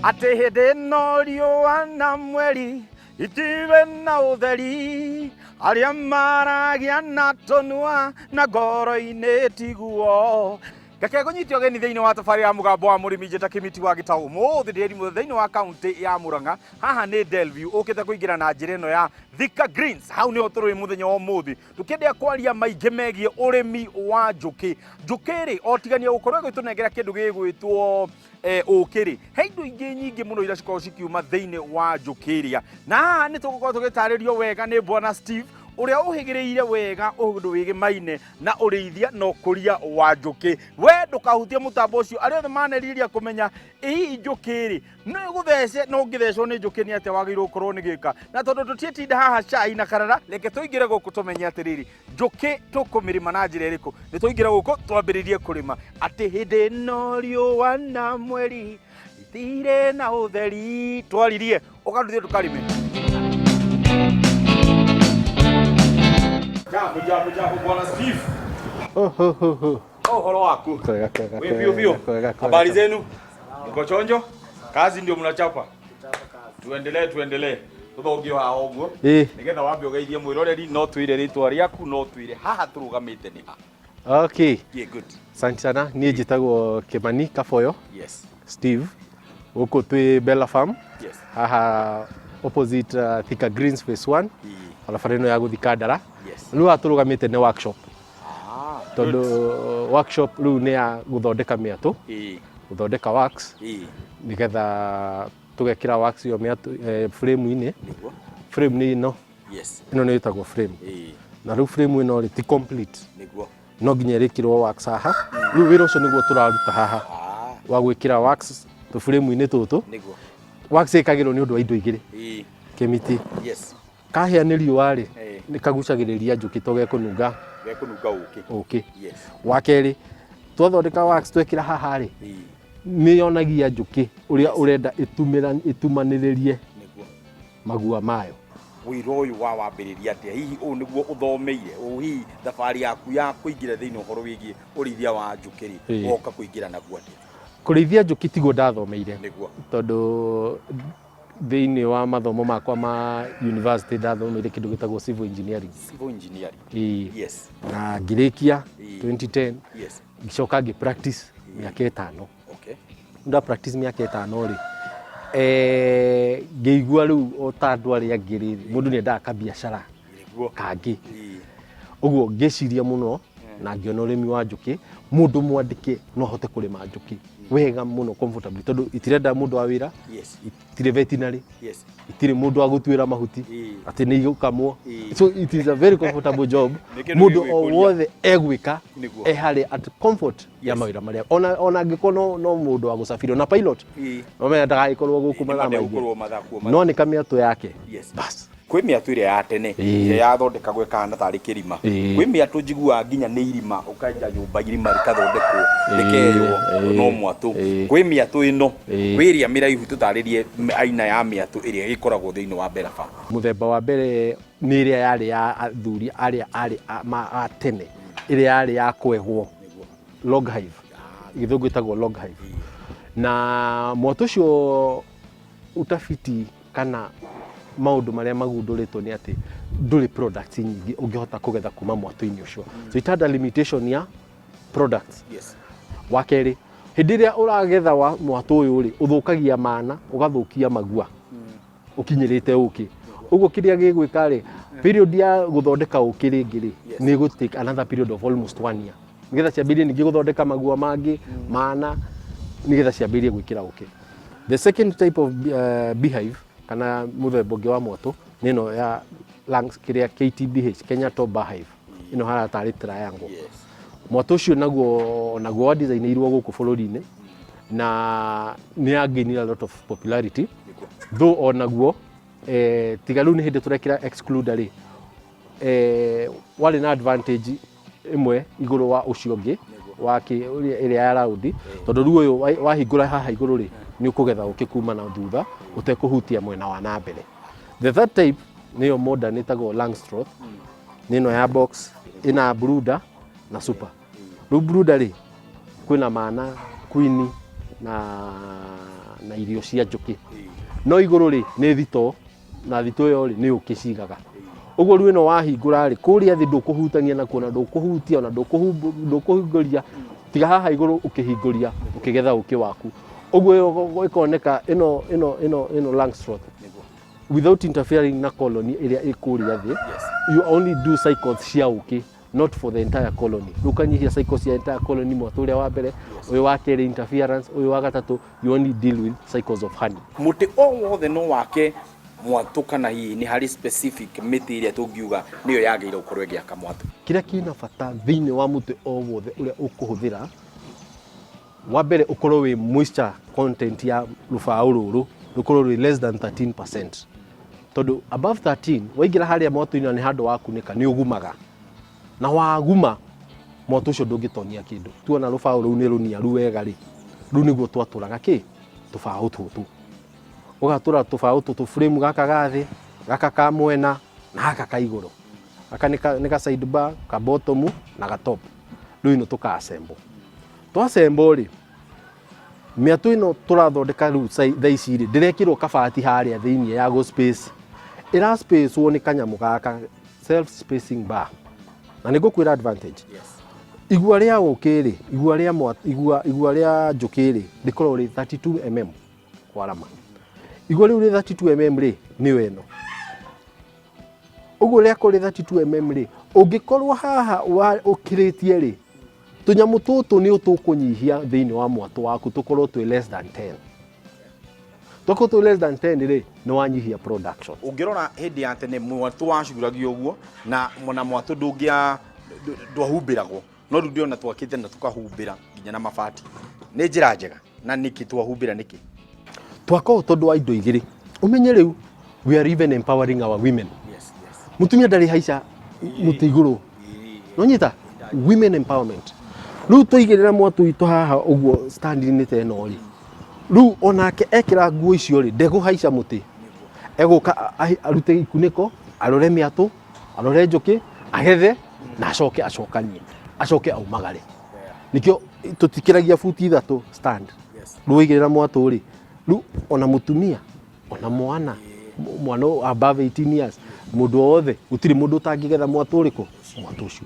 Atĩ hĩndĩ ĩno riũa na mweri itirĩ na ũtheri, arĩa maragia na tũnua na ngoro-inĩ tiguo. Reke ngũnyite ũgeni thĩinĩ wa tabarĩra ya Mũgambo wa Mũrĩmi. Njĩta Kĩmiti wa Gĩtaũ. Ũmũthĩ ndĩ rimũ thĩinĩ wa kaunti ya Murang'a. Haha nĩ Delview, ũkĩte kũingĩra na njĩra ĩno ya Thika Greens. Hau nĩho tũrĩ mũthenya wa ũmũthĩ tũkĩendea kwaria maingĩ megiĩ ũrĩmi wa njũkĩ. Njũkĩ rĩ, o tigania gũkorwo ĩgĩtũnengera kĩndũ gĩgwĩtwo ũkĩ rĩ, he indo ingĩ nyingĩ mũno iria cikoragwo cikiuma thĩinĩ wa njũkĩ ĩrĩa. Na haha nĩ tũgũkorwo tũgĩtarĩrio wega nĩ Bwana Steve, ũrĩa ũhĩgĩrĩire wega ũndũ wĩgĩmaine na ũrĩithia na ũkũria wa njũkĩ. We ndũkahutie mũtambo ũcio. Arĩa othe manerirĩria kũmenya hihi njũkĩ rĩ no ĩgũthece, no ũngĩthecwo nĩ njũkĩ nĩ atĩa wagĩrĩirwo gũkorwo nĩ gĩka. Na tondũ tũtiĩtinda haha cai na karara, reke tũingĩre gũkũ tũmenye atĩrĩrĩ, njũkĩ tũkũmĩrĩma na njĩra ĩrĩkũ. Nĩ tũingĩre gũkũ twambĩrĩrie kũrĩma. Atĩ hĩndĩ ĩno riũa na mweri itirĩ na ũtheri, twaririe ũgatũthiĩ tũkarĩme. Jambo, jambo, jambo, Bwana Steve. Oh, ho, ho, ho. Ũhoro waku? Kwega, kwega, Wĩ biũ biũ. Kwega, kwega. Habari zenu? Mko chonjo? Kazi ndio mnachapa? Tuendelee, tuendelee. Tũthongio haha ũguo. Nĩgetha wambe ũgeithie mwĩroreri, no twĩre rĩtwa rĩaku, no twĩre haha tũrũgamĩte nĩ ha. Okay. Yeah, good. Asante sana. Niĩ njĩtagwo Kimani Kaboyo. Steve. Gũkũ twĩ Bella Farm. Haha opposite Thika Greens Phase 1. Barabara ĩno ya gũthiĩ Kandara. Rĩu haha tũrũgamĩte nĩ workshop. Ah, Tondũ workshop rĩu nĩ ya gũthondeka mĩatũ, gũthondeka wax, nĩgetha tũgekĩra wax ĩyo mĩatũ frame-inĩ. Frame nĩ ĩno. Ĩno nĩ ĩtagwo frame. Na rĩu frame ĩno rĩ ti complete. No nginya ĩrĩkĩrwo wax haha. Rĩu wĩra ũcio nĩguo tũraruta haha. Wa gwĩkĩra wax tũ-frame-inĩ tũtũ. Wax ĩkagĩrwo nĩ ũndũ wa indo igĩrĩ. Kĩmiti. Kahĩa nĩ riũa rĩ, nĩ kagucagĩrĩria njũkĩ to gekũnunga. Gekũnunga ũkĩ. Ũkĩ. Wa kerĩ, twathondeka wax twekĩra haha rĩ, nĩ yonagia njũkĩ ũrĩa ũrenda ĩtumanĩrĩrie magua mayo. Wĩra ũyũ wa wambĩrĩria atĩa? Hihi ũũ nĩguo ũthomeire? Ũũ hihi thabarĩ yaku ya kũingĩra thĩinĩ ũhoro wĩgiĩ ũrĩithia wa njũkĩ rĩ, woka kũingĩra naguo atĩa? Kũrĩithia njũkĩ tiguo ndathomeire. Tondũ thĩinĩ wa mathomo makwa ma university ndathomeire kĩndũ gĩtagwo civil engineering. Civil engineering. Na ngĩrĩkia 2010. Ngĩcoka ngĩ practice mĩaka 5. Nda practice mĩaka 5 rĩ, ngĩigua rĩu o ta andũ arĩa angĩ rĩ, mũndũ nĩ endaga kabiacara kangĩ. Ũguo ngĩciria mũno na ngĩona ũrĩmi wa njũkĩ, mũndũ mwandĩke no ahote kũrĩma njũkĩ wega mũno comfortably, tondũ itirenda mũndũ wa wĩra, itirĩ veterinary, itirĩ mũndũ wa gũtuĩra mahuti atĩ nĩ igũkamwo. So it is a very comfortable job. Nĩ kĩndũ Mũndũ o gĩgwĩkũria. wothe egwĩka e harĩa at comfort ya mawĩra marĩa ona angĩkorwo no mũndũ wa gũcabiri, ona pilot, no menya ndagagĩkorwo gũkũ mathaa maingĩ. Ndegũkorwo mathaa kuo. No nĩ kamĩatũ yake. Bas. Kwĩ mĩatũ ĩrĩa ya tene, ĩrĩa yathondekagwo ĩkahana tarĩ kĩrima. Kwĩ mĩatũ njiguaga nginya nĩ irima, ũkenja nyũmba irima rĩkathondekwo, rĩkeywo no mwatũ. Kwĩ mĩatũ ĩno, kwĩ ĩrĩa mĩraihu. Tũtarĩrie aina ya mĩatũ ĩrĩa ĩkoragwo thĩinĩ wa Bella Farm. Mũthemba wa mbere nĩ ĩrĩa yarĩ ya athuri arĩa arĩ a tene, ĩrĩa yarĩ ya kwegwo, log hive, gĩthũngũ ĩtagwo log hive. Na mwatũ ũcio, utafiti kana maũndũ marĩa magundũrĩtwo nĩ atĩ ndũrĩ products nyingĩ ũngĩhota kũgetha kuma mwatũ-inĩ ũcio. So it had a limitation ya products. Wa kerĩ, hĩndĩ ĩrĩa ũragetha wa mwatũ ũyũ rĩ, ũthũkagia mana, ũgathũkia magua ũkinyĩrĩte ũkĩ. Ũguo kĩrĩa gĩgwĩka rĩ, period ya gũthondeka ũkĩ rĩngĩ rĩ, nĩ ĩgũ take another period of almost one year nĩgetha ciambĩrĩrie ningĩ gũthondeka magua mangĩ mana, nĩgetha ciambĩrĩrie gwĩkĩra ũkĩ. The second type of beehive, kana mũthemba ũngĩ wa mwatũ, nĩ ĩno ya lungs, kĩrĩa KTBH, Kenya Top Bar Hive, ĩno hana tarĩ triangle. Mwatũ ũcio naguo wa designirwo gũkũ bũrũri-inĩ na nĩ ya gain a lot of popularity, though onaguo tiga rĩu nĩ hĩndĩ tũrekĩra excluder rĩ, warĩ na advantage ĩmwe igũrũ wa ũcio ũngĩ wa ĩrĩa ya raundi, tondũ rĩu ũyũ wahingũra haha igũrũ rĩ, nĩ ũkũgetha ũkĩ kuma na thutha ũtekũhutia mwena wa na mbere. The third type nĩyo modern, ĩtagwo Langstroth, nĩ ĩno ya box ĩna brooder na super. Rĩu brooder rĩ, kwĩna mana, queen na na irio cia njũkĩ. No igũrũ rĩ, nĩ thitoo, na thitoo ĩyo rĩ, nĩ ũkĩ cigaga. Ũguo rĩu ĩno wahingũra rĩ, kũrĩa thĩ ndũkũhutania nakuo na ndũkũhutia ona ndũkũhingũria, tiga haha igũrũ ũkĩhingũria ũkĩgetha ũkĩ waku. Ũguo ĩyo ĩkoneka ĩno ĩno ĩno ĩno Langstroth without interfering na colony ĩrĩa ĩ kũrĩa thĩ. You only do cycles cia ũkĩ, not for the entire colony. Rĩu ũkanyihia cycles cia entire colony, mwatũ ũrĩa wa mbere, ũyũ wa kerĩ interference, ũyũ wa gatatũ you only deal with cycles of honey. Mũtĩ o wothe no wake mwatũ kana hihi nĩ harĩ specific mĩtĩ ĩrĩa tũngiuga nĩyo yagĩrĩire gũkorwo ĩgĩaka mwatũ? Kĩrĩa kĩna bata thĩinĩ wa mũtĩ o wothe ũrĩa ũkũhũthĩra, wa mbere ũkorwo wĩ moisture content ya rũbaũ rũrũ rũkorwo rwĩ less than 13%, tondũ above 13 waingĩra harĩa mwatũ-inĩ na nĩ handũ wakunĩka nĩ ũgumaga, na waguma mwatũ ũcio ndũngĩtonia kĩndũ. Tuona rũbaũ rũu nĩ rũniaru wega rĩ, rũu nĩguo twatũraga kĩ tũbaũ tũtũ, ũgatũra tũbaũ tũtũ frame gaka ga thĩ, gaka ka mwena na gaka ka igũrũ. Gaka nĩ ka side bar, ka bottom na ga top. Rĩu ĩno tũka assemble. Twacembo rĩ, mĩatũ ĩno tũrathondeka rĩu thaa ici rĩ, ndĩrekĩrwo kabati harĩa thĩinĩ ya go space, ĩra spacewo nĩ kanyamũ gaka self spacing bar. Na nĩ ngũkwĩra advantage. Igua rĩa ũkĩ rĩ, igua rĩa mwa, igua, igua rĩa njũkĩ rĩ, rĩkoragwo rĩ 32 mm kwarama. Igua rĩu rĩ 32 mm rĩ, nĩyo ĩno. Ũguo rĩakorwo rĩ 32 mm rĩ, ũngĩkorwo haha ũkĩrĩtie rĩ, tũnyamũ tũtũ nĩ ũtũkũnyihia thĩinĩ wa mwatũ waku tũkorwo twĩ less than 10. Twakorwo twĩ less than 10 rĩ, nĩ wanyihia production. Ũngĩrora hĩndĩ ya tene mwatũ wacuragio ũguo na mwatũ ndwahumbĩragwo, no rĩu ndĩrona twakĩte na tũkahumbĩra nginya na mabati. Nĩ njĩra njega. Na nĩkĩ twahumbĩra nĩkĩ? Twaka ũũ tondũ wa indo igĩrĩ. Ũmenye rĩu we are even empowering our women. Yes, yes. Mũtumia ndarĩ haica mũtĩ igũrũ. Nonyita? Women empowerment. Rĩu twaigĩrĩra mwatũ witũ haha ũguo stand-inĩ ta ĩno rĩ, rĩu onake ekĩra nguo icio rĩ, ndegũhaica mũtĩ. Egũka arute ikunĩko, arore mĩatũ, arore njũkĩ, agethe na acoke acokanie, acoke aumagare. Nĩkĩo tũtikĩragia buti 3 stand. Rĩu waigĩrĩra mwatũ rĩ, rĩu ona mũtumia, ona mwana, mwana above 18 years, mũndũ o wothe, gũtirĩ mũndũ ũtangĩgetha mwatũ ũrĩkũ? Mwatũ ũcio.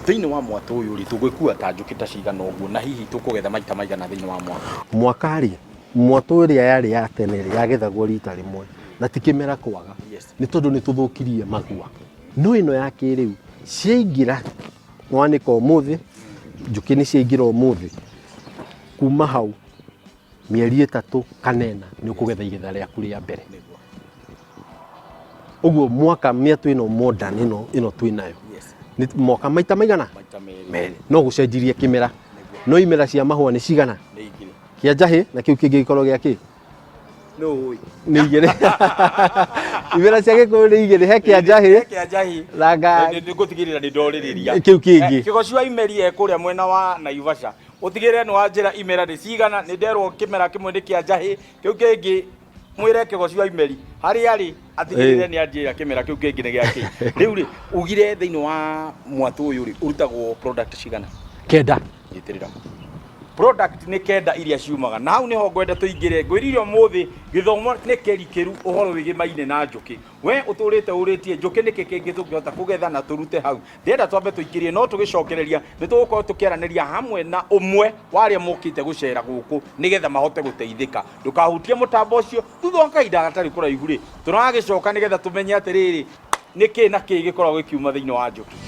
Thĩinĩ wa mwatũ ũyũ rĩ, tũgwĩkua ta njũkĩ ta cigana ũguo, na hihi tũkũgetha maita maigana thĩinĩ wa mwaka? Mwaka rĩ, mwatũ ĩrĩa yarĩ ya tene rĩ, yagethagwo rita rĩmwe, na ti kĩmera kwaga, nĩ tondũ nĩ tũthũkirie magua. No ĩno ya kĩrĩu, ciaingĩra, nĩwanĩka ũmũthĩ, njũkĩ nĩ ciaingĩra ũmũthĩ, kuma hau mĩeri 3 kana 4 nĩ ũkũgetha igetha rĩaku rĩa mbere. Ũguo mwaka mĩatũ ĩno modern ĩno twĩ nayo nĩ mwaka maita maigana? Merĩ. No gũcenjirie kĩmera, no imera cia mahũa nĩ cigana? Kĩa njahĩ na kĩu kĩngĩ gĩkorwo gĩa kĩ? Nĩ igĩrĩ. Imera cia gĩkũyũ nĩ igĩrĩ, he kĩa njahĩ na nga Nĩ ngũtigĩrĩra nĩ ndorĩrĩria. Kĩu kĩngĩ. Kĩgoci wa imeri e kũrĩa mwena wa Naivasha. Ũtigĩrĩre nĩ wanjĩra imera nĩ cigana, nĩ nderwo kĩmera kĩmwe nĩ kĩa njahĩ, kĩu kĩngĩ mwĩre kĩgoci wa imeri harĩa arĩ atigĩrĩre nĩ anjĩra kĩmera kĩu kĩngĩ nĩ gĩa kĩ. Rĩu rĩ, ugire thĩinĩ wa mwatũ ũyũ rĩ, ũrutagwo product cigana? 9. Nyitĩrĩra. Product nĩ 9 iria ciumaga, na hau nĩho ngwenda tũingĩre. Ngwĩrire ũmũthĩ gĩthomo nĩ kĩrikĩru ũhoro wĩgĩmaine na njũkĩ. We ũtũrĩte ũrĩtie njũkĩ nĩkĩ kĩngĩ tũngĩhota kũgetha na tũrute hau. Ndĩrenda twambe tũingĩrie, no tũgĩcokereria nĩ tũgũkorwo tũkĩaranĩria hamwe na ũmwe wa arĩa mokĩte gũcera gũkũ nĩgetha mahote gũteithĩka. Ndũkahutie mũtambo ũcio, thutha wa kahinda gatarĩ kũraihu rĩ, tũragĩcoka nĩgetha tũmenye atĩrĩrĩ, nĩkĩ na kĩ gĩkoragwo gĩkiuma thĩinĩ wa njũkĩ.